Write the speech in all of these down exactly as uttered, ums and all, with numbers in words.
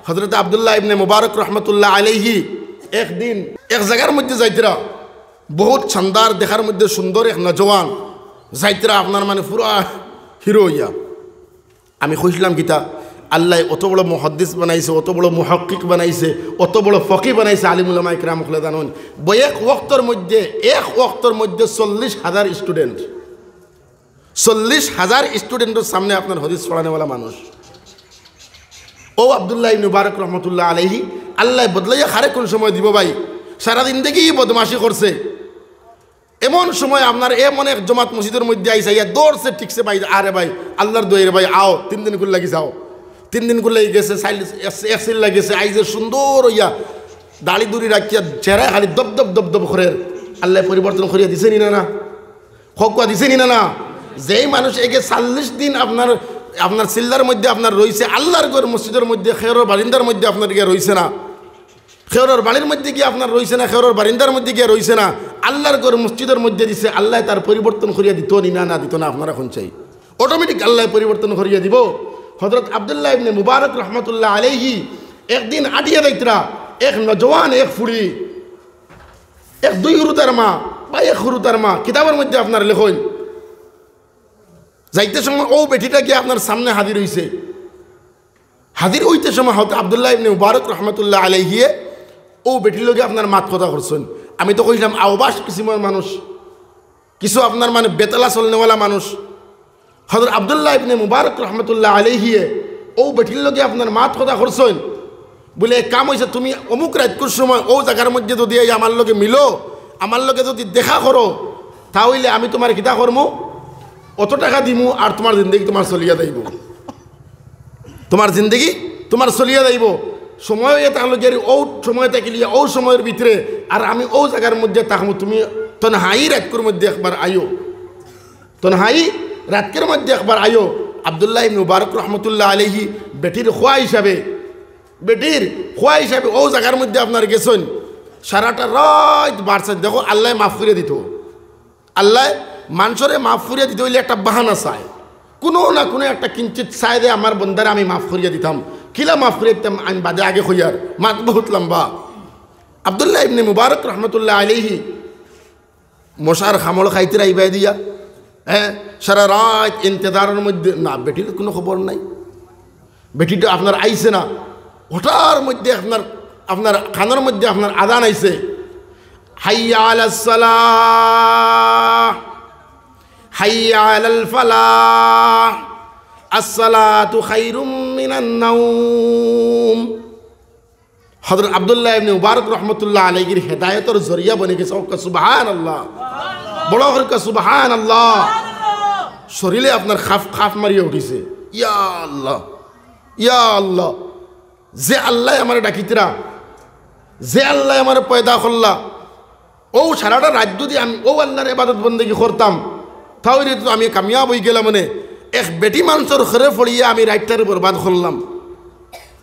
হযরত আব্দুল্লাহ ইবনে মুবারক রহমতুল্লাহ আলাইহি একদিন এক জাগার মধ্যে যাইতরা, বহুত শানদার, দেখার মধ্যে সুন্দর এক নওজোয়ান যাইতরা, আপনার মানে পুরা হিরো অইয়া। আমি কইছিলাম কিতা, আল্লায় অত বড় মুহাদ্দিস বানাইছে, অত বড় মুহাক্কিক বানাইছে, অত বড় ফকি বানাইছে, আলিম উলামা ইকরাম অকলে জানইন। এক ওয়াক্তর মধ্যে, এক ওয়াক্তর মধ্যে চল্লিশ হাজার স্টুডেন্ট, চল্লিশ হাজার স্টুডেন্টর সামনে আপনার হাদিস পড়ানেওয়ালা মানুষ। ও আব্দুল্লাহ ইবনে মুবারক রহমতুল্লাহ আলাইহি, আল্লায় বদলাইয়া কারে কুন সময় দিবো ভাই। সারা জিন্দেগি বদমাশি করছে, এমন সময় আপনার এমন এক জমাত মসজিদর মধ্যে আইছে, আইয়া ধরছে, ঠিকছে ভাই, আরে ভাই, আল্লার দোয়াই রে ভাই, আও, তিন দিন করি লাগি যাও। তিন দিন করি লাগি গেছে, চাইল-, এক, এক চিল্লা গেছে, আইছে সুন্দর অইয়া, দাড়ি দুড়ি রাখিয়া, চেহারা খালি দপ দপ দপ দপ করের। আল্লায় পরিবর্তন করিয়া দিছে নি না, না? কউক্কা দিছে নি না, না? যেই মানুষ এগে চল্লিশ দিন আপনার, আপনার চিল্লার মধ্যে আপনার রইছে, আল্লার ঘর মসজিদর মধ্যে, খেওরর বারিন্দার মধ্যে আপনার গিয়া রইছে না, খেওরর বাড়ির মধ্যে গিয়া আপনার রইছে না, খেওরর বারিন্দার মধ্যে গিয়া রইছে না, আল্লার ঘর মসজিদর মধ্যে দিছে, আল্লায় তার পরিবর্তন করিয়া দিতো নি না, না দিতো না, আপনারা কউক্কা। অটোমেটিক আল্লায় পরিবর্তন করিয়া দিবো। হযরত আব্দুল্লাহ ইবনে মুবারক রহমতুল্লাহ আলাইহি একদিন আটিয়া যাইতরা, এক নওজোয়ান, এক ফুড়ি, এক দুই হুরুতার মা বা এক হুরুতার মা, কিতাবর মধ্যে আপনার লেখইন, যাইতে সময় অউ বেটিটা গিয়া আপনার সামনে হাজির অইছে। হাজির অইতে সময় হযরত আব্দুল্লাহ ইবনে মুবারক রহমতুল্লাহ আলাইহিয়ে অউ বেটির লগে আপনার মাত কথা করছইন। আমি তো কইছিলাম আওবাস কিসিমর মানুষ, কিছু আপনার মানে বেতালা চলনেওয়ালা মানুষ। হযরত আব্দুল্লাহ ইবনে মুবারক রহমতুল্লাহ আলাইহিয়ে অউ বেটির লগে আপনার মাত কথা করছইন, বুলে, "এক কাম অইছে, তুমি অমুক রাইতকুর সময় অউ জাগার মধ্যে যুদি আইয়া আমার লগে মিলো, আমার লগে যুদি দেখা করো, তা অইলে আমি তুমারে কিতা করমু, অত টেকা দিমু, আর তুমার জিন্দেগি তুমার চলিয়া যাইবো।" তুমার জিন্দেগি তুমার চলিয়া যাইবো। সময় অইয়া থাকলো গিয়া অউ সময় থাকিলিয়া অউ সময়র ভিতরে, আর আমি অউ জাগার মধ্যে থাকমু, তুমি তনহাই রাইতকুর মধ্যে একবার আইও। তনহাই রাইতকুর মধ্যে একবার আইও। আব্দুল্লাহ ইবনে মুবারক রহমতুল্লাহ আলাইহি বেটির খোয়া হিসাবে, বেটির খোয়া হিসাবে অউ জাগার মধ্যে আপনার গেছইন, সারাটা রাইত বাড়ছইন। দেখো, আল্লায় মাফ করিয়া দিতো। আল্লায় মানষরে মাফ করিয়া দিতে অইলে একটা বাহানা চায়, কুনু না কুনু একটা কিঞ্চিত চায় যে, "আমার বন্দারে আমি মাফ করিয়া দিতাম।" কিলা মাফ করিয়া দিতাম, আমি বাদে আগে কইয়ার, মাত বহুত লম্বা। আব্দুল্লাহ ইবনে মুবারক রহমতুল্লাহ আলাইহি মশার কামড় খাইতরা ইবায় দিয়া, হ্যাঁ, সারা রাইত ইন্তেজারর মধ্যে, না, বেটির কুনু খবর নাই। বেটিটা আপনার আইছে না, হঠাৎ মধ্যে আপনার, আপনার কানর মধ্যে আপনার আজান আইছে, "হাইয়া আলাস সালাহ, হাইয়া আলাল ফালাহ, আসসালাতু খাইরুম মিনান নাউম।" হযরত আব্দুল্লাহ ইবনে মুবারক রহমতুল্লাহ আলাইহির হেদায়েতর জরিয়া বনি গেছে। কউক্কা সুবহানাল্লাহ, বড় করি কউক্কা সুবহানাল্লাহ। শরীরে আপনার খাফ খাফ মারিয়া উঠিছে। ইয়া আল্লাহ, ইয়া আল্লাহ, যে আল্লায় আমারে ডাকিতরা, যে আল্লায় আমারে পয়দা করলা, অউ সারাটা রাইত যুদি আমি অউ আল্লার ইবাদত বন্দেগি করতাম, তা অইলে তো আমি কামিয়াব অইগেলাম। মানে, এক বেটি মানষর ঘরে পড়িয়া আমি রাইতটারে বরবাদ করলাম।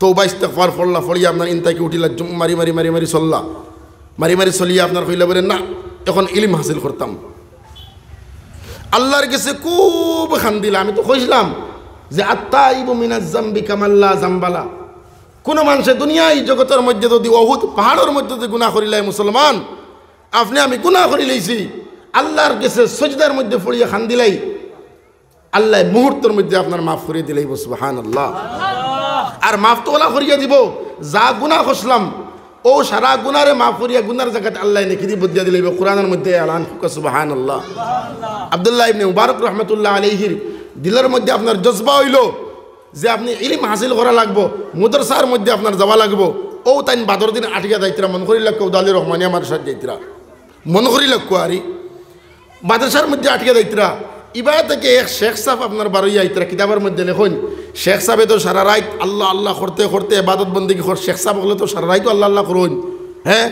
তওবা ইস্তেগফার পড়লা, পড়িয়া আপনার ইন থাকি উঠিলা, জুম মারি মারি মারি মারি চললা, মারি মারি চলিয়া আপনার কইলা বুলে, "না, এখন ইলিম হাসিল করতাম।" আল্লার গেছে খুব কান্দিলা। আমি তো কইছিলাম যে, "আত্তাইবু মিনাজ জামবি কামাল্লা জামবালা।" কুনু মানষে দুনিয়ার জগতর মধ্যে যুদি উহুদ পাহাড়র মধ্যে যুদি গুনা করিলায় মুসলমান, আপনে আমি গুনা করিলাইছি, আল্লার গেছে সজদার মধ্যে পড়িয়া কান্দিলাই, আল্লায় মুহূর্তর মধ্যে আপনার মাফ করিয়া দিলাইবো, সুবহানাল্লাহ। আর মাফ তো অলা করিয়া দিবো, যা গুনা করছিলাম, অউ সারা গুনারে মাফ করিয়া গুনার জাগাত আল্লায় নেকি দি বদলিয়া দিলাইবো। কুরআনর মধ্যে এলান, কউক্কা সুবহানাল্লাহ। আব্দুল্লাহ ইবনে মুবারক রহমতুল্লাহ আলাইহির দিলর মধ্যে আপনার জজবা অইলো যে আপনে ইলিম হাসিল করা লাগবো, মাদ্রাসার মধ্যে আপনার যাওয়া লাগবো। অউ তাইন বাদর দিন আটিয়া যাইতরা, মন করিলা কউদালি রহমানিয়া মাদ্রাসাত যাইতরা, মন করিলা কুয়ারি মাদ্রাসার মধ্যে আটিয়া যাইতরা। ইবায় থাকি এক শেখ সাব আপনার বারইয়া আইতরা, কিতাবর মধ্যে লেখইন, শেখ সাবে তো সারা রাইত আল্লাহ আল্লাহ করতে করতে, ইবাদত বন্দেগি কর, শেখ সাব অকলে তো সারা রাইত আল্লাহ আল্লাহ করইন, হ্যাঁ,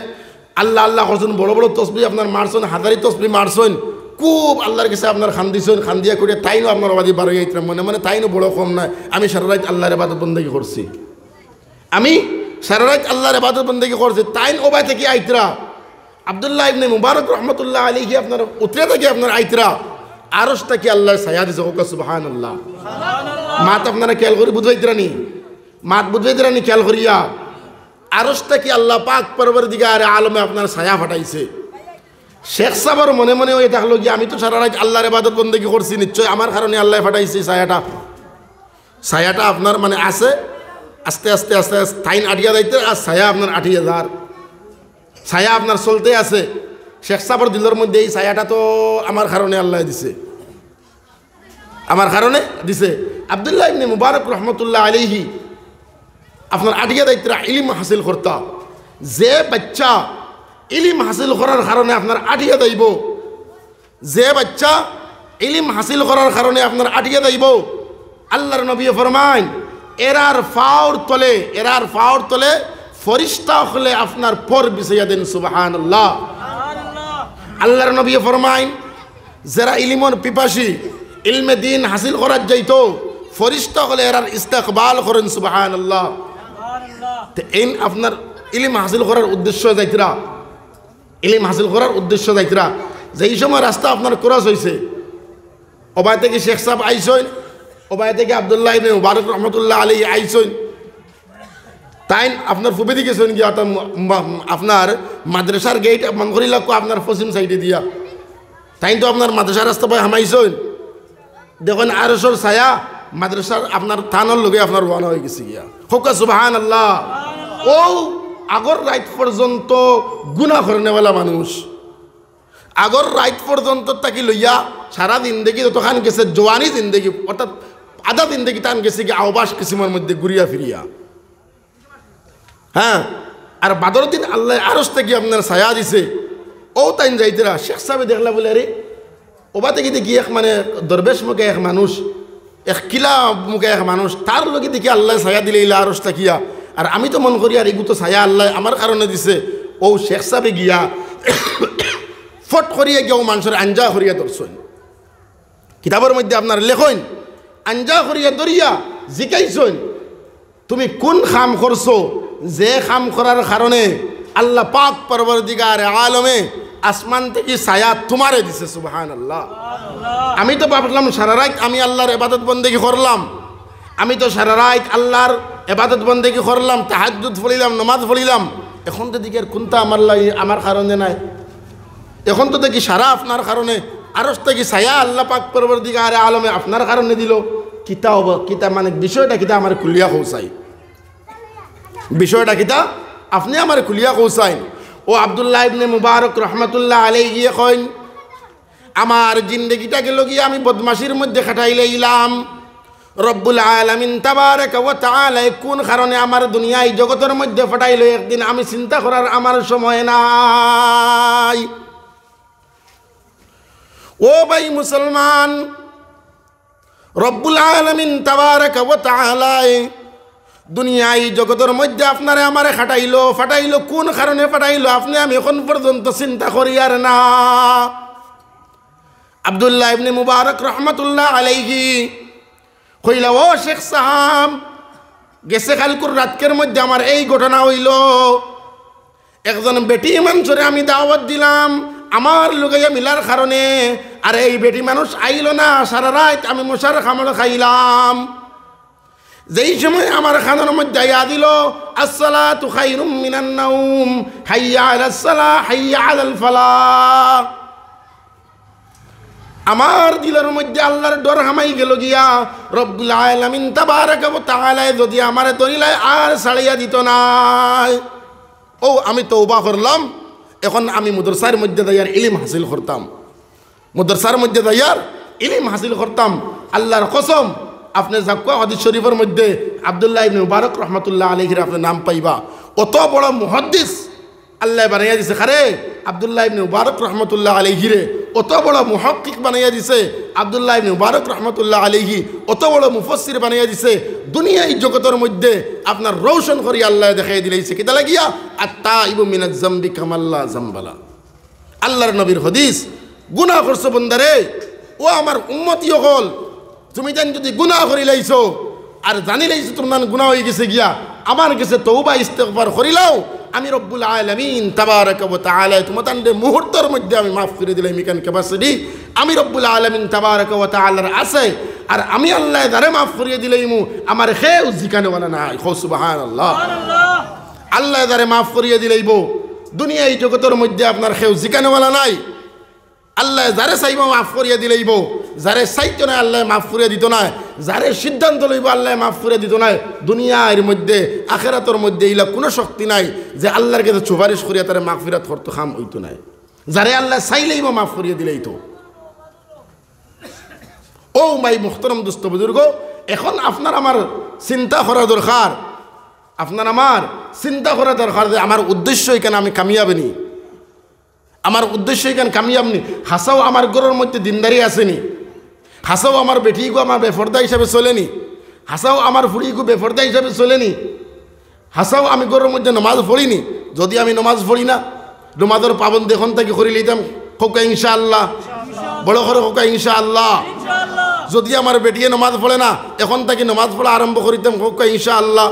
আল্লাহ আল্লাহ করছইন, বড় বড় তসবি আপনার মারছইন, হাজারি তসবি মারছইন, খুব আল্লার গেছে আপনার কান্দিছইন, কান্দিয়া করিয়া তাইনও আপনার বাদি বারইয়া আইতরা, মনে মনে তাইনও বড় কম নায়, "আমি সারা রাইত আল্লার ইবাদত বন্দেগি করছি, আমি সারা রাইত আল্লার ইবাদত বন্দেগি করছি।" তাইন অবায় থাকি আইতরা, আব্দুল্লাহ ইবনে মুবারক রহমতুল্লাহ আলাইহি আপনার উতরে থাকি আপনার আইতরা, আরশ থাকি আল্লায় ছায়া দিছে, কউক্কা সুবহানাল্লাহ। মাত আপনারা খেয়াল করি বুঝাইতরা নি? মাত বুঝাইতারানি খেয়াল করিয়া, আরশ থাকি আল্লাহ পাক পরওয়ারদিগারে আলমে আপনার ছায়া ফাটাইছে। শেখ সাবর মনে মনে অইয়া থাকলো গিয়া, "আমি তো সারা রাইত আল্লাহর ইবাদত বন্দেগি করছি, নিশ্চয় আমার কারণে আল্লায় ফাটাইছে ছায়াটা।" ছায়াটা আপনার মানে আছে, আস্তে আস্তে আস্তে আস্তে তাইন আটিয়া যাইতে, আর ছায়া আপনার আটিয়া যার, ছায়া আপনার চলতে আছে। শেখ সাবর দিলর মধ্যে, "এই ছায়াটা তো আমার কারণে আল্লায় দিছে।" আমার কারণে দিছে। আব্দুল্লাহ ইবনে মুবারক রহমতুল্লাহ আলাইহি আপনার আটিয়া যাইতরা ইলিম হাসিল করতা। যে বাচ্চা ইলিম হাসিল করার কারণে আপনার আটিয়া যাইবো, যে বাচ্চা ইলিম হাসিল করার কারণে আপনার আটিয়া যাইবো, আল্লাহর নবী ফরমাইন, এরার পাওর তলে, এরার পাওর তলে ফরিস্তা অকলে আপনার পর বিছাইয়া দেন। সুবহানাল্লাহ। আল্লাহর নবী ফরমাইন, যেরা ইলিমর পিপাসী, ইলমে দিন হাসিল করার যাইতো, ফরিস্তা অকলে এরার ইস্তেকবাল করেন। সুবহানাল্লাহ। তে এইন আপনার ইলিম হাসিল করার উদ্দেশ্য যাইতরা, ইলিম হাসিল করার উদ্দেশ্য যাইতরা, যেই সময় রাস্তা আপনার ক্রস অইছে, ওবায় থাকি শেখ সাব আইছইন, ওবায় থাকি আব্দুল্লাহ ইবনে মুবারক রহমতুল্লাহ আলাইহি আইছইন, তাইন আপনার পূবেদি গেছইন গিয়া, অর্থাৎ ম-, ম-, আপনার মাদ্রাসার গেইট মঙ্গরিলাকু আপনার পশ্চিম সাইডে দিয়া। তাইন তো আপনার মাদ্রাসার রাস্তা বায় হামাইছইন। দেখইন আরশর ছায়া মাদ্রাসার আপনার থানর লগে আপনার রওয়ানা অইগেছে গিয়া। কউক্কা সুবহানাল্লাহ। অউ আগর রাইত পর্যন্ত গুনা করনেওয়ালা মানুষ, আগর রাইত পর্যন্ত থাকি লইয়া সারা জিন্দেগি যতখান গেছে, জোয়ানি জিন্দেগি, অর্থাৎ আধা জিন্দেগি তান গেছে গিয়া অউবাস কিসিমর মধ্যে ঘুরিয়া ফিরিয়া। হ্যাঁ, আর বাদর দিন আল্লায় আরশ থাকি আপনার ছায়া দিছে। অউ তাইন যাইতরা, শেখ সাবে দেখলা বুলে, "আরে, ওবা থাকি দেখি এক মানে দরবেশ মুখা এক মানুষ, এক কিলা মুখা এক মানুষ, তার লগে দেখি আল্লায় ছায়া দিলাইলা আরশ থাকিয়া। আর আমি তো মন করি আর ইগু তো ছায়া আল্লায় আমার কারণে দিছে।" অউ শেখ সাবে গিয়া ফট করিয়া গিয়া অউ মানষরে আঞ্জা করিয়া ধরছইন। কিতাবর মধ্যে আপনার লেখইন, আঞ্জা করিয়া ধরিয়া জিকাইছইন, "তুমি কুন কাম করছো, যে কাম করার কারণে আল্লাহ পাক পরওয়ারদিগারে আলমে আসমান থাকি ছায়া তুমারে দিছে?" সুবহানাল্লাহ। আমি তো ভাবলাম সারা রাইত আমি আল্লাহর ইবাদত বন্দেগি করলাম, আমি তো সারা রাইত আল্লাহর ইবাদত বন্দেগি করলাম, তাহাজ্জুদ পড়িলাম, নমাজ পড়িলাম, এখন তো দেখি আর কুনতা আমার লাগি, আমার কারণে নায়। এখন তো দেখি সারা আপনার কারণে আরশ থাকি ছায়া আল্লাহ পাক পরওয়ারদিগারে আলমে আপনার কারণে দিলো। কিতা অইবো, কিতা মানে বিষয়টা কিতা আমারে খুলিয়া কউছাইন। বিষয়টা কিতা আপনে আমারে খুলিয়া কউছাইন। অউ আব্দুল্লাহ ইবনে মুবারক রহমতুল্লাহ আলাইহি কইন, আমার জিন্দেগিটা গেলো গিয়া আমি বদমাশির মধ্যে কাটাইলাইলাম। রব্বুল আলামিন তাবারাকা ওয়া তাআলায় কুন কারণে আমার দুনিয়াই জগতর মধ্যে ফাটাইলো, একদিন আমি চিন্তা করার আমার সময় নাই। ও ভাই মুসলমান, রব্বুল আলামিন তাবারাকা ওয়া তাআলায় দুনিয়াই জগতর মধ্যে আপনারে আমারে কাটাইলো, ফাটাইলো, কুন কারণে ফাটাইলো, আপনে আমি এখন পর্যন্ত চিন্তা করিয়ার না। আব্দুল্লাহ ইবনে মুবারক রহমতুল্লাহ আলাইহি কইলা, "ও শেখ সাব, গেছে কাইলকুর রাইতকুর মধ্যে আমার এই ঘটনা অইলো। একজন বেটি মানষরে আমি দাওয়াত দিলাম আমার লগে মিলার কারণে, আর এই বেটি মানুষ আইলো না, সারা রাইত আমি মশার কামড় খাইলাম। যেই সময় আমার কানর মধ্যে আইয়া দিলো, 'আসসালাতু খায়রুম মিনান নাওম, হাইয়া আলাস সালাহ, হাইয়া আলাল ফালাহ।' আমার দিলর মধ্যে আল্লাহর ডর হামাই গেলো গিয়া, রব্বুল আলামিন তাবারাকা ওয়া তাআলায় যদি আমারে ধরিলায় আর ছাড়িয়া দিতো নায়। অউ আমি তওবা করলাম, এখন আমি মাদ্রাসার মধ্যে যাইয়ার ইলিম হাসিল করতাম, মাদ্রাসার মধ্যে যাইয়ার ইলিম হাসিল করতাম। আল্লাহর কসম, আপনে যাউক্কা হাদিস শরীফর মধ্যে আব্দুল্লাহ ইবনে মুবারক রহমতুল্লাহ আলাইহির আপনে নাম পাইবা। অত বড় মুহাদ্দিস আল্লায় বানাইয়া দিছে। কারে? আব্দুল্লাহ ইবনে মুবারক রহমতুল্লাহ আলাইহিরে। অত বড় মুহাক্কিক বানাইয়া দিছে আব্দুল্লাহ ইবনে মুবারক রহমতুল্লাহ আলাইহি, অত বড় মুফাসসির বানাইয়া দিছে। দুনিয়াই জগতর মধ্যে আপনার রৌশন করি আল্লায় দেখাইয়া দিলাইছে। কিতা লাগিয়া? "আত-তাইবু মিনাজ জামবি কামাল্লা জামবালা।" আল্লাহর নবীর হাদিস, "গুনাহ করছো বন্দারে, ও আমার উম্মতি অকল, তুমি যেন যদি গুনাহ করিলাইছো আর জানিলাইছো তুমার গুনাহ অইগেছে গিয়া, আমার গেছে তওবা ইস্তেগফার করিলাও, আমি রব্বুল আলামিন তাবারাকা ওয়া তাআলা তুমাতানরে মুহূর্তর মধ্যে আমি মাফ করি দিলাইমু, ইখান capacity আমি রব্বুল আলামিন তাবারাকা ওয়া তাআলার আছে। আর আমি আল্লায় যারে মাফ করিয়া দিলাইমু, আমারে কেউ জিকানেওয়ালা নাই। কও সুবহানাল্লাহ। আল্লায় যারে মাফ করিয়া দিলাইবো, দুনিয়াই জগতর মধ্যে আপনার কেউ জিকানেওয়ালা নাই। আল্লায় যারে চাইবো মাফ করিয়া দিলাইবো, যারে চাইতো নায় আল্লায় মাফ করিয়া দিতো নায়, যারে সিদ্ধান্ত লইবো আল্লায় মাফ করিয়া দিতো নায়। দুনিয়ার মধ্যে, আখেরাতর মধ্যে ইলা কুনু শক্তি নাই যে আল্লার গেছে সুপারিশ করিয়া তারে মাগফিরাত করতো, কাম অইতো নায়। যারে আল্লায় চাইলাইবো মাফ করিয়া দিলাইতো। ও ভাই মুহতারাম দোস্ত বুজুর্গ, এখন আপনার আমার চিন্তা করা দরকার, আপনার আমার চিন্তা করা দরকার যে আমার উদ্দেশ্য ইখান আমি কামিয়াব নি। আমার উদ্দেশ্য ইখান কামিয়াব নি। হাছাউ আমার ঘরর মধ্যে দিনদারি আছে নি? হাছাউ আমার বেটিগু আমার বেফর্দা হিসাবে চলে নি? হাছাউ আমার ফুড়িগু বেফর্দা হিসাবে চলে নি? হাছাউ আমি ঘরর মধ্যে নমাজ পড়ি নি? যুদি আমি নমাজ পড়ি না, নমাজর পাবন্দ এখন থাকি করিলাইতাম, কউক্কা ইনশাআল্লাহ। বড় করি কউক্কা ইনশাআল্লাহ। যুদি আমার বেটিয়ে নমাজ পড়ে না, এখন থাকি নমাজ পড়া আরম্ভ করিতাম, কউক্কা ইনশাআল্লাহ।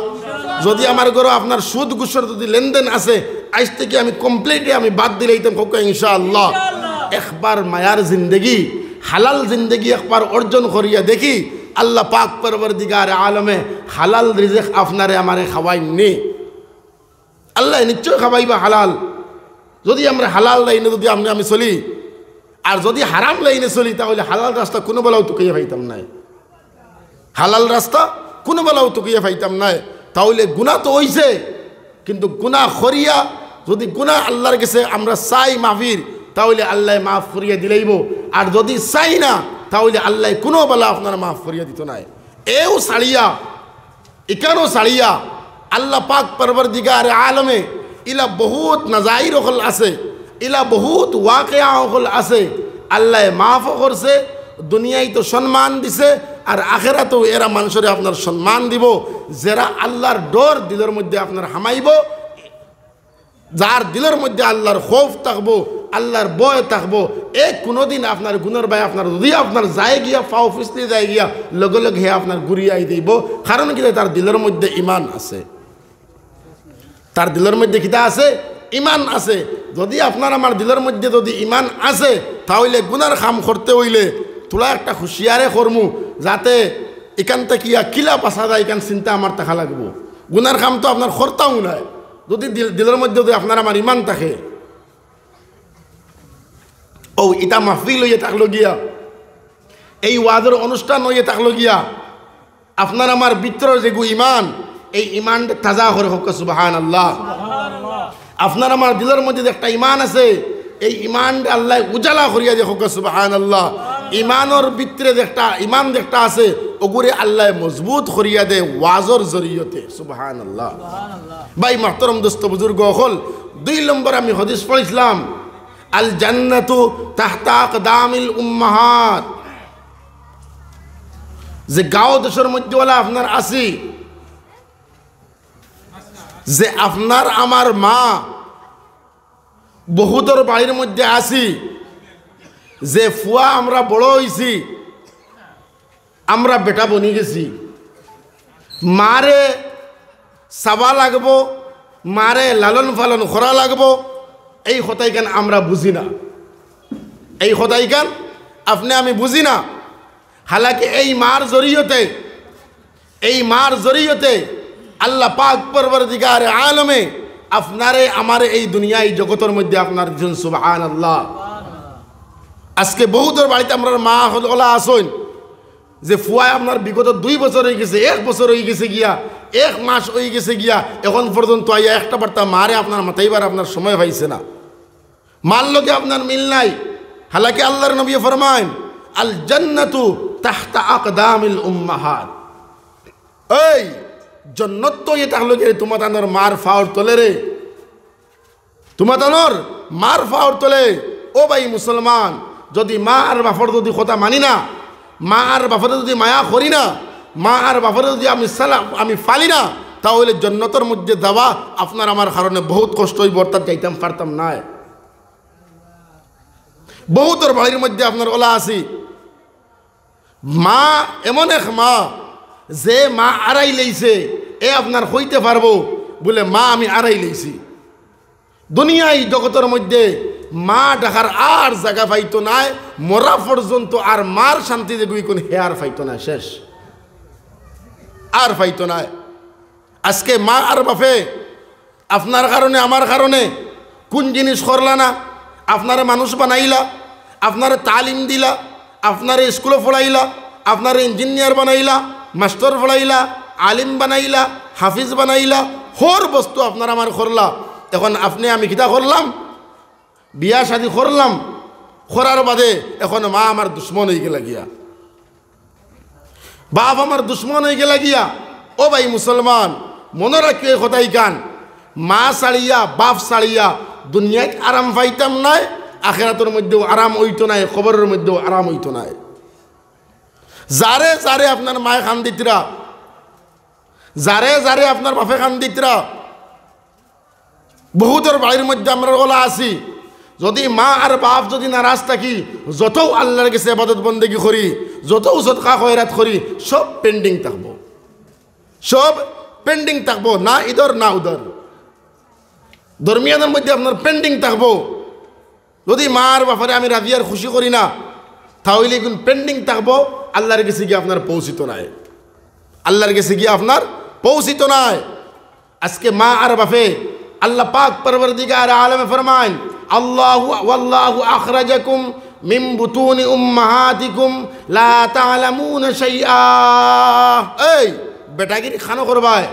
যুদি আমার ঘরো আপনার সুদ ঘুষর যুদি লেনদেন আছে, আইজ থাকি আমি completely আমি বাদ দিলাইতাম, কউক্কা ইনশাআল্লাহ। একবার মায়ার জিন্দেগি, হালাল জিন্দেগি একবার অর্জন করিয়া দেখি, আল্লা পাক পরওয়ারদিগারে আলমে হালাল রিজিক আপনারে আমারে খাওয়াইন নি। আল্লায় নিশ্চয় খাওয়াইবা হালাল। যুদি আমরা হালাল লাইনে যুদি আমরা আমি চলি, আর যুদি হারাম লাইনে চলি, তা অইলে হালাল রাস্তা কুনু বেলাউ তুকাইয়া পাইতাম নায়। হালাল রাস্তা কুনু বেলাউ তুকাইয়া পাইতাম নায়। তা অইলে গুনা তো অইছে, কিন্তু গুনা করিয়া যুদি গুনা আল্লার গেছে আমরা চাই মাফির, তা অইলে আল্লায় মাফ করিয়া দিলাইবো। আর যুদি চাই না, তা অইলে আল্লায় কুনু বেলা আপনারে মাফ করিয়া দিতো নায়। এও ছাড়িয়া ইখানও ছাড়িয়া আল্লা পাক পরওয়ারদিগারে আলমে ইলা বহুত নাজাইর অকল আছে, ইলা বহুত ওয়াকিয়া অকল আছে। আল্লায় মাফও করছে, দুনিয়াইতো সম্মান দিছে, আর আখেরাতেও এরা মানষরে আপনার সম্মান দিবো। যেরা আল্লার ডর দিলর মধ্যে আপনার হামাইবো, যার দিলর মধ্যে আল্লার খৌফ থাকবো, আল্লার ভয় থাকবো, এ কুনুদিন আপনার গুনার বায় আপনার যুদি আপনার যায় গিয়া, ফাও ফিসলি যায় গিয়া, লগে লগে হে আপনার ঘুরিয়া আই যাইবো। কারণ কিতা? তার দিলর মধ্যে ইমান আছে। তার দিলর মধ্যে কিতা আছে? ইমান আছে। যুদি আপনার আমার দিলর মধ্যে যুদি ইমান আছে, তা অইলে গুনার কাম করতে অইলে থুড়া একটা হুঁশিয়ারে করমু, যাতে ইখান থাকি কিলা বাচা যায়, ইখান চিন্তা আমার থাকা লাগবো। গুনার কাম তো আপনার করতাউ নায়, যুদি দিল, দিলর মধ্যে যুদি আপনার আমার ইমান থাকে। ও, ইতা মাহফিল অইয়া থাকলো গিয়া, এই ওয়াজর অনুষ্ঠান অইয়া থাকলো গিয়া, আপনার আমার ভিতরর যেগু ইমান, এই ইমানরে তাজা করে, কউক্কা সুবহানাল্লাহ। আপনার আমার দিলর মধ্যে যে একটা ইমান আছে, এই ইমানরে আল্লায় উজালা করিয়া দেউক, কউক্কা সুবহানাল্লাহ। ইমানর ভিতরে যে একটা ইমান যে একটা আছে, অগুরে আল্লায় মজবুত করিয়া দেয় ওয়াজর জরিয়তে। সুবহানাল্লাহ। ভাই মুহতারাম দোস্ত বুজুর্গ অকল, দুই নম্বর আমি হাদিস পড়ছিলাম, আল জান্নাতু তাহতা আকদামিল উম্মাহাত। যে গাঁও দেশর মধ্যে অলা আপনার আছি, যে আপনার আমার মা বহুতর বাড়ির মধ্যে আছি, যে ফুয়া আমরা বড় অইছি, আমরা বেটা বনি গেছি, মারে চাবা লাগবো, মারে লালন পালন করা লাগবো, এই কথাইখান আমরা বুঝি না। এই কথাইখান আপনে আমি বুঝি না। হালাকি এই মার জরিয়তে, এই মার জরিয়তে আল্লা পাক পরওয়ারদিগারে আলমে আপনারে আমারে এই দুনিয়া, এই জগতর মধ্যে আপনার দিছইন। সুবহানাল্লাহ। আজকে বহুতর বাড়িত আমরার মা অকল অলা আছইন, যে ফুয়ায় আপনার বিগত দুই বছর অইগেছে, এক বছর অইগেছে গিয়া, এক মাস অইগেছে গিয়া, এখন পর্যন্ত আইয়া একটা বার্তা মারে আপনার মাতাইবার আপনার সময় পাইছে না, মার লগে আপনার মিল নাই। হালাকি আল্লার নবীয়ে ফরমাইন, আল জান্নাতু তাহতা আকদামিল উম্মাহাত। এই জন্নত তো ইটা অইলো গিয়া তুমাতানর মার ফাওর তলে রে। তুমাতানর মার ফাওর তলে। ও ভাই মুসলমান, যুদি মা আর বাফর যুদি কথা মানি না, মা আর বাফরে যুদি মায়া করি না, মা আর বাফরে যুদি আমি সালাম, আমি ফালি না, তা অইলে জন্নতর মধ্যে যাওয়া আপনার আমার কারণে বহুত কষ্ট অইবো, অর্থাৎ যাইতাম পারতাম নায়। বহুতর বাড়ির মধ্যে আপনার অলা আছি, মা এমন এক মা, যে মা আরাই লইছে, এ আপনার কইতে পারবো, বুলে, "মা, আমি আরাই লইছি।" দুনিয়াই জগতর মধ্যে মা ডাকার আর জাগা পাইতো নায়, মরা পর্যন্ত আর মার শান্তি যেগু ইকুন হে আর পাইতো নায়, শেষ, আর পাইতো নায়। আজকে মা আর বাপে আপনার কারণে, আমার কারণে কুন জিনিস করলা না? আপনারে মানুষ বানাইলা, আপনারে তালিম দিলা, আপনারে স্কুলো পড়াইলা, আপনারে ইঞ্জিনিয়ার বানাইলা, মাস্টর পড়াইলা, আলিম বানাইলা, হাফিজ বানাইলা, হর বস্তু আপনার আমার করলা। এখন আপনে আমি কিতা করলাম? বিয়া শাদি করলাম, করার বাদে এখন মা আমার দুশমন অইগেলা গিয়া, বাপ আমার দুশমন অইগেলা গিয়া। ও ভাই মুসলমান, মনো রাখিও এই কথা ইখান, মা ছাড়িয়া, বাপ ছাড়িয়া দুনিয়াত আরাম পাইতাম নায়, আখেরাতর মধ্যেও আরাম অইতো নায়, কবরর মধ্যেও আরাম অইতো নায়। যারে যারে আপনার মায়ে কান্দিতরা, যারে যারে আপনার বাপে কান্দিতরা, বহুতর বাড়ির মধ্যে আমরা অলা আছি, যদি মা আর বাপ যদি নারাজ থাকি, যতউ আল্লার গেছে ইবাদত বন্দেগি করি, যতউ সদকা খয়রাত করি, সব pending থাকবো, সব pending থাকবো, না ইধর না উধর, দরমিয়ানর মধ্যে আপনার pending থাকবো। যদি মা আর বাপরে আমি রাজি আর খুশি করি না, তাহলে ইগুন pending থাকবো, আল্লার গেছে গিয়া আপনার পৌঁছিতো নায়, আল্লার গেছে গিয়া আপনার পৌঁছিতো নায়। আজকে মা আর বাপে, আল্লা পাক পরওয়ারদিগারে আলমে ফরমাইন, "আল্লাহু, ওয়াল্লাহু আখরাজাকুম মিন বুতুনি উম্মাহাতিকুম লা তা'লামুনা শাইআ।" এই বেটাগিরি খানো করবায়,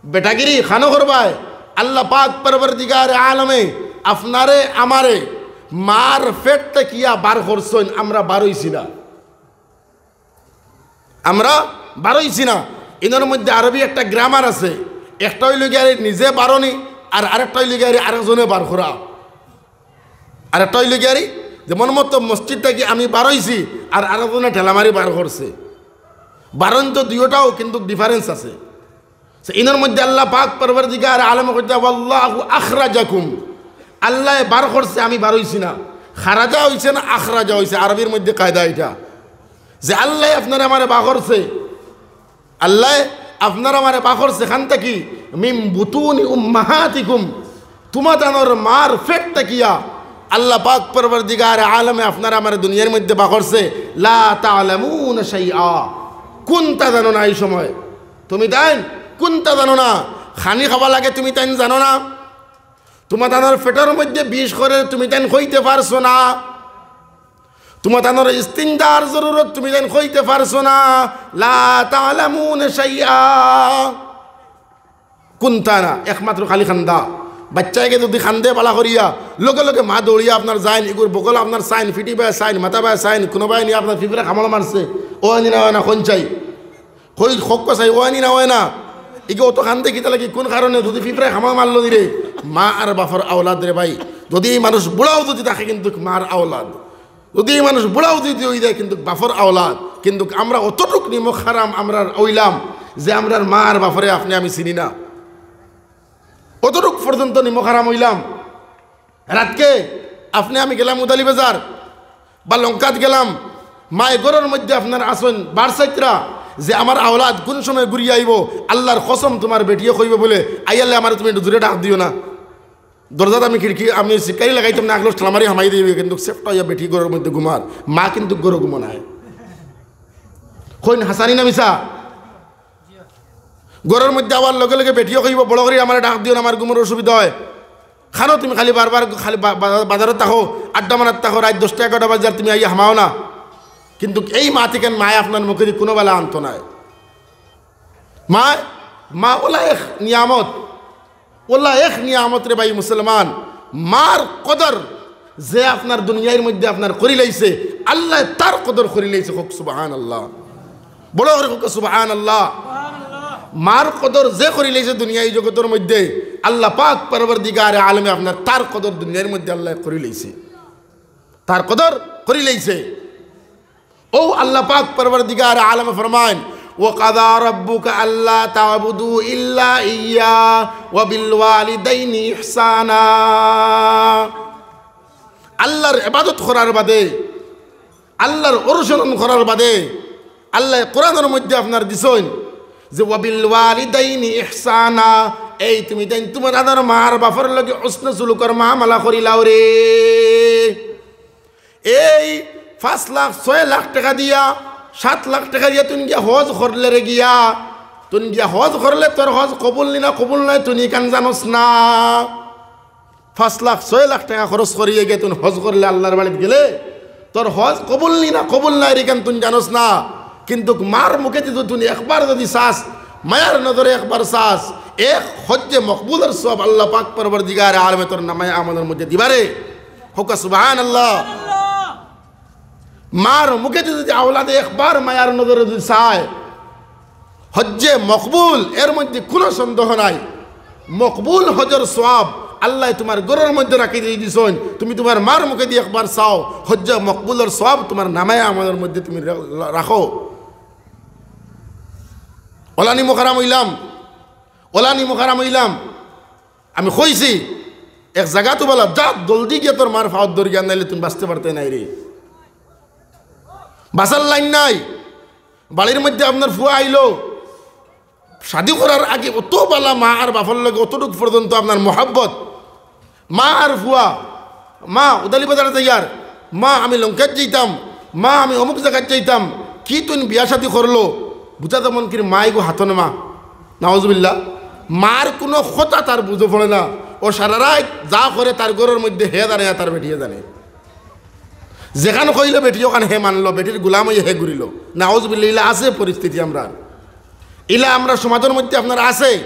বেটাগিরি খানো করবায়। আল্লা পাক পরওয়ারদিগারে আলমে আপনারে আমারে মার পেট থাকিয়া বার করছইন, আমরা বার অইছি না। আমরা বার অইছি না। ইনোর মধ্যে আরবি একটা grammar আছে, একটা অইলো গিয়া নিজে বারনি, আর আরেকটা অইলো গিয়া আরেকজনে বার করা। আরেকটা অইলো গিয়া যে মন মতো মসজিদ থাকি আমি বার অইছি, আর আরেকজনে ঠেলা মারি বার করছে। বারন তো দুইওটাও, কিন্তু difference আছে। সে ইনোর মধ্যে আল্লা পাক পরওয়ারদিগারে আলমে কইতা, "ওয়াল্লাহু আখরাজাকুম।" আল্লায় বার করছে, আমি বার অইছি না। খারাজা অইছে না আখরাজা অইছে, আরবির মধ্যে কায়দা ইটা, যে আল্লায় আপনারে আমারে বার করছে, আল্লায় আপনারে আমারে বার করছে কান থাকি, "মিন বুতুনি উম্মাহাতিকুম।" তুমাতানর মার পেট থাকিয়া আল্লা পাক পরওয়ারদিগারে আলমে আপনারে আমারে দুনিয়ার মধ্যে বার করছে, "লা তা'লামুনা শাইআ।" কুন্তা জানো না এই সময়। তুমিতাইন কুন্তা জানো না, খানি খাওয়া লাগে তুমিতাইন জানো না, তুমাতানর পেটর মধ্যে বিষ করে তুমিতাইন কইতে পারছো না, তুমাতানর ইস্তিঞ্জার জরুরত তুমিতাইন কইতে পারছো না। লা তা'লামুনা শাইআ। কুন্তা না, একমাত্র খালি কান্দা। বাচ্চায় যদি কান্দে বালা করিয়া, লগে লগে মা দৌড়িয়া আপনার যাইন, ইগুর বগল আপনার চাইন, ফিটি বায় চাইন, মাথা বায় চাইন, কুনুবায় নিয়া আপনার ফিফড়া কামড় মারছে, অয়নি না অয় না, কইন চাই। কই, কউক্কা চাই, অয়নি না অয় না? ইগু অত কান্দে কিতা লাগি, কুন কারণে? যদি ফিফড়ায় কামড় মারলো নি রে। মা আর বাপর আওলাদ রে ভাই, যদি ই মানুষ বুড়াও যদি থাকে, কিন্তুক মার আওলাদ। যদি ই মানুষ বুড়াও যদি অই যায়, কিন্তুক বাপর আওলাদ। কিন্তুক আমরা অতটুক নিমক হারাম আমরা অইলাম যে আমরার মা আর বাপরে আপনে আমি চিনি না, অতটুক পর্যন্ত নিমক হারাম অইলাম। রাতকে আপনে আমি গেলাম উদালি বাজার বা লঙ্কাত গেলাম, মায়ে ঘরর মধ্যে আপনার আছইন, বার চাইতরা যে আমার আওলাদ কুন সময় ঘুরিয়া আইবো, আল্লার কসম তুমার বেটিয়ে কইবো বুলে, "আইয়ালে আমারে তুমি একটু জুরে ডাক দিও না।" দরজাত আমি খিড়কি আমি শিকারি লাগাইতাম না, আগলো ঠেলা মারি হামাই দিবি, কিন্তুক সেফটা অইয়া বেটি ঘরর মধ্যে ঘুমার, মা কিন্তুক ঘরো ঘুমো নায়। কইন হাছানি না মিছা? ঘরর মধ্যে আওয়ার লগে লগে বেটিয়ে কইবো, "বড় করি আমারে ডাক দিও না, আমার ঘুমর অসুবিধা অয়।" খানো তুমি খালি বারবার খালি বা-, বা-, বাজারো থাকো, আড্ডা মারাত থাকো, রাইত দশটা এগারোটা বাজার তুমি আইয়া হামাও না। কিন্তুক এই মা থাকি মায়ে আপনার মুখেদি কুনুবালা আনতো নায়। মা, মা অলা এক নিয়ামত, অলা এক নিয়ামত রে ভাই মুসলমান। মার কদর যে আপনার দুনিয়ার মধ্যে আপনার করিলাইছে, আল্লায় তার কদর করিলাইছে। কউক সুবহানাল্লাহ। বড় করি কউক সুবহানাল্লাহ। মার কদর যে করিলাইছে দুনিয়াই জগতর মধ্যে, আল্লা পাক পরওয়ারদিগারে আলমে আপনার তার কদর দুনিয়ার মধ্যে আল্লায় করিলাইছে, তার কদর করিলাইছে। অউ আল্লা পাক পরওয়ারদিগারে আলমে ফরমাইন, "ওয়া কাযা রাব্বুকা আল্লা তা'বুদু ইল্লা ইয়্যাহু ওয়া বিল ওয়ালিদাইনি ইহসানা।" আল্লার ইবাদত করার বাদে, আল্লার অনুসরণ করার বাদে আল্লায় কোরআনর মধ্যে আপনার দিছইন যে, "ওয়া বিল ওয়ালিদাইনি ইহসানা", এই তুমি তাইন তুমার আদার মার বাফর লগে হুসনে সুলুকর মামলা করিলাও রে। এই পাঁচ লাখ, ছয় লাখ টেকা দিয়া, সাত লাখ টেকা দিয়া তুইন গিয়া হজ করলে রে গিয়া, তুইন গিয়া হজ করলে তোর হজ কবুল নি না কবুল নায় তুইন ইখান জানোস না। পাঁচ লাখ, ছয় লাখ টেকা খরচ করিয়া গিয়া তুইন হজ করলে, আল্লার বাড়িত গেলে, তোর হজ কবুল নি না কবুল নায় ইখান তুইন জানোস না। কিন্তুক মার মুখেদি তুইন একবার যুদি চাস, মায়ার নজরে একবার চাস, এক হজ্জে মকবুলর সওয়াব আল্লা পাক পরওয়ারদিগারে আলমে তোর নামায়ে আমলর মধ্যে দিবা রে। কউক্কা সুবহানাল্লাহ। মার মুখেদি যুদি আওলাদে একবার মায়ার নজরে যুদি চায়, হজ্জে মকবুল, এর মধ্যে কুনু সন্দেহ নাই। মকবুল হজর সওয়াব আল্লায় তুমার ঘরর মধ্যে রাখি দিয়া দিছইন। তুমি তুমার মার মুখেদি একবার চাও, হজ্জে মকবুলর সওয়াব তুমার নামায়ে আমলর মধ্যে তুমি রা-, রাখো। অলানি মুখারাম অইলাম, অলানি মুখারাম অইলাম। আমি কইছি, এক জাগাত বালা যা, জলদি গিয়া তোর মার পাওত ধরিগিয়া, নাইলে তুইন বাঁচতে পারতে নায় রে। বাঁচার লাইন নাই। বাড়ির মধ্যে আপনার ফুয়া আইলো, শাদি করার আগে অত বালা মা আর বাফর লগে অতটুক পর্যন্ত আপনার মহব্বত, মা আর ফুয়া, মা উদালি বাজার যাইয়ার, মা আমি লঙ্কাত যাইতাম, মা আমি অমুক জাগাত যাইতাম, কি তুইন বিয়া শাদি করলো, বুঝা যেমন কি মাই গো হাতন মা, নাউজুবিল্লাহ। মার কুনু কথা তার বুঝো পড়ে না, ও সারা রাইত যা করে তার ঘরর মধ্যে হে জানে আর তার বেটিয়ে জানে। যেখান কইলো বেটি ওখান হে মানলো, বেটির গুলাম অইয়া হে ঘুরিলো, নাউজুবিল্লাহ। ইলা আছে পরিস্থিতি আমরার, ইলা আমরার সমাজর মধ্যে আপনার আছে।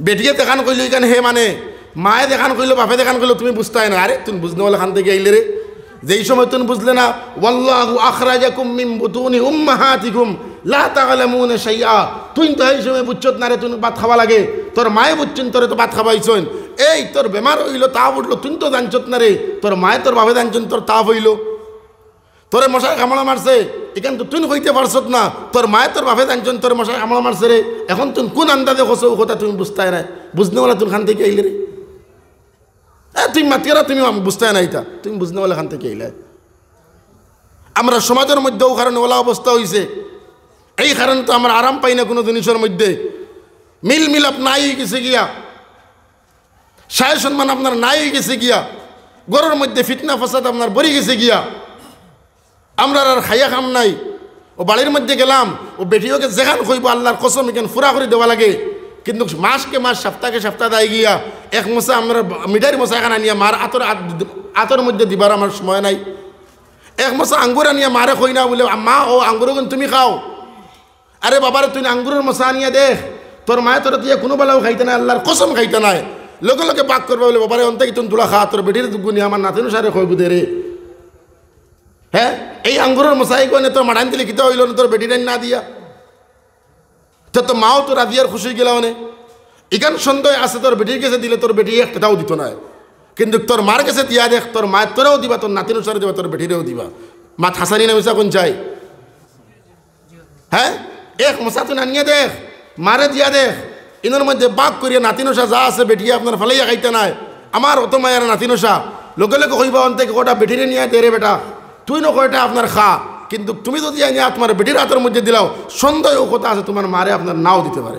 বেটিয়ে যেখান কইলো ইখান হে মানে, মায়ে যেখান কইলো, বাফে যেখান কইলো, তুমি বুঝতায় না। আরে তুইন বুঝনেওয়ালা খান থাকি আইলে রে, যেই সময় তুইন বুঝলে না, "ওয়াল্লাহু আখরাজাকুম মিন বুতুনি উম্মাহাতিকুম লা তা'লামুনা শাইআ।" তুইন তো হেই সময় বুঝছত না রে, তুইন ভাত খাওয়া লাগে। তোর মায়ে বুঝছইন, তোরে তো ভাত খাওয়াইছইন। এই তোর বেমার অইলো, তাপ উঠলো, তুইন তো জানছত না রে, তোর মায়ে তোর বাফে জানছইন তোর তাপ অইলো। তোরে মশায় কামড় মারছে, ইখান তো তুইন কইতে পারছত না, তোর মায়ে তোর বাফে জানছইন তোরে মশায় কামড় মারছে রে। এখন তুইন কুন আন্দাজে কছস ও কথা তুইন বুঝতায় নায়, বুঝনেওয়ালা তুইন খান থাকি আইলে রে। এ, তুইন মাতিও না, তুমি বুঝতায় না ইতা, তুইন বুঝনেওয়ালা খান থাকি আইলায়। আমরার সমাজর মধ্যে ও কারণে ওলা অবস্থা অইছে, এই কারণে তো আমরা আরাম পাই না কুনু জিনিসর মধ্যে, মিল মিলাপ নাই অইগেছে গিয়া। সায় সম্মান আপনার নাই অইগেছে গিয়া, ঘরর মধ্যে ফিতনা ফাসাদ আপনার বড়ি গেছে গিয়া। আমরার আর খাইয়া কাম নাই। ও বাড়ির মধ্যে গেলাম, ও বেটিওকে যেখান কইবো আল্লার কসম ইখান পুরা করি দেওয়া লাগে। কিন্তুক মাসকে মাস, সাপ্তাকে সাপ্তা দায় গিয়া এক মশা আমরা মিঠাইর মশা এখান আনিয়া মার আতর, আত-, আতর মধ্যে দিবার আমার সময় নাই। এক মশা আঙ্গুর আনিয়া মারে কই না বুলে, "মা, ও আঙ্গুরগুন তুমি খাও।" আরে বাবারে, তুইন আঙ্গুরর মশা আনিয়া দেখ, তোর মায়ে তোরে দিয়া কুনু বালাও খাইতা নায়, আল্লার কসম খাইতা নায়। লগে লগে বাক করবা বুলে, "বাবারে, অন্তে কি তুইন তুলা খা, তোর বেটির দুগুনি আমার নাতিন সারে কইবো দে রে।" হে, এই আঙ্গুরর মশা ইগুনে তোর মাঠান দিলে কিতা অইলো না, তোর বেটির না দিয়া। তে তো মাও তো রাজি আর খুশি অইগেলা অনে। ইখান সন্দেহ আছে, তোর বেটির গেছে দিলে তোর বেটি এক টেকাও দিতো নায়। কিন্তুক তোর মার গেছে দিয়া দেখ, তোর মায়ে তোরেও দিবা, তোর নাতিন সারে দিবা, তোর বেটিরেও দিবা। মাত হাছা নি না মিছা কুন চাই? হে, এক মশা তুইন আনিয়া দেখ, মারে দিয়া দেখ, ইনর মধ্যে বাক করিয়া নাতিন সা যা আছে বেটিয়ে আপনার ফালাইয়া খাইতা নায়। আমার অত মায়ার নাতিন সা, লগে লগে কইবা অন্তে কটা বেটিরে নিয়া দে রে বেটা, তুইনও কয়টা আপনার খা। কিন্তুক তুমি যুদি আনিয়া তুমার বেটির আতর মধ্যে দিলাও, সন্দেহ ও কথা আছে তুমার মারে আপনার নাও দিতে পারে।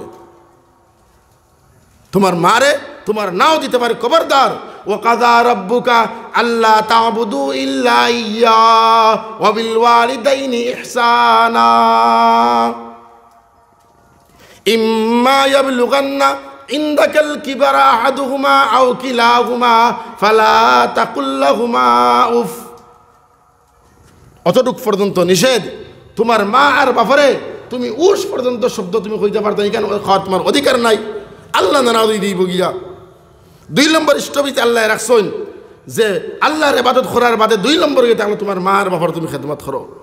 তুমার মারে তুমার নাও দিতে পারে, খবরদার। "ওয়া কাযা রাব্বুকা আল্লা তা'বুদু ইল্লা ইয়্যাহু ওয়া বিল ওয়ালিদাইনি ইহসানা। ইম্মা ইয়াবলুগান্না ইনদাকাল কিবারা আহাদুহুমা আও কিলাহুমা ফালা তাকুল লাহুমা উফ।" অতটুক পর্যন্ত নিষেধ। তুমার মা আর বাফরে তুমি উফ পর্যন্ত শব্দ তুমি কইতা পারতায় না, ইখান কওয়ার তুমার অধিকার নাই। আল্লা নারাজ অই দিবো গিয়া। দুই নম্বর স্থগিত আল্লায় রাখছইন যে আল্লার ইবাদত করার বাদে দুই নম্বর অইয়া থাকলো তুমার মা আর বাফর তুমি খেদমত করো।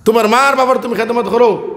তুমার মা আর বাফর তুমি খেদমত করো।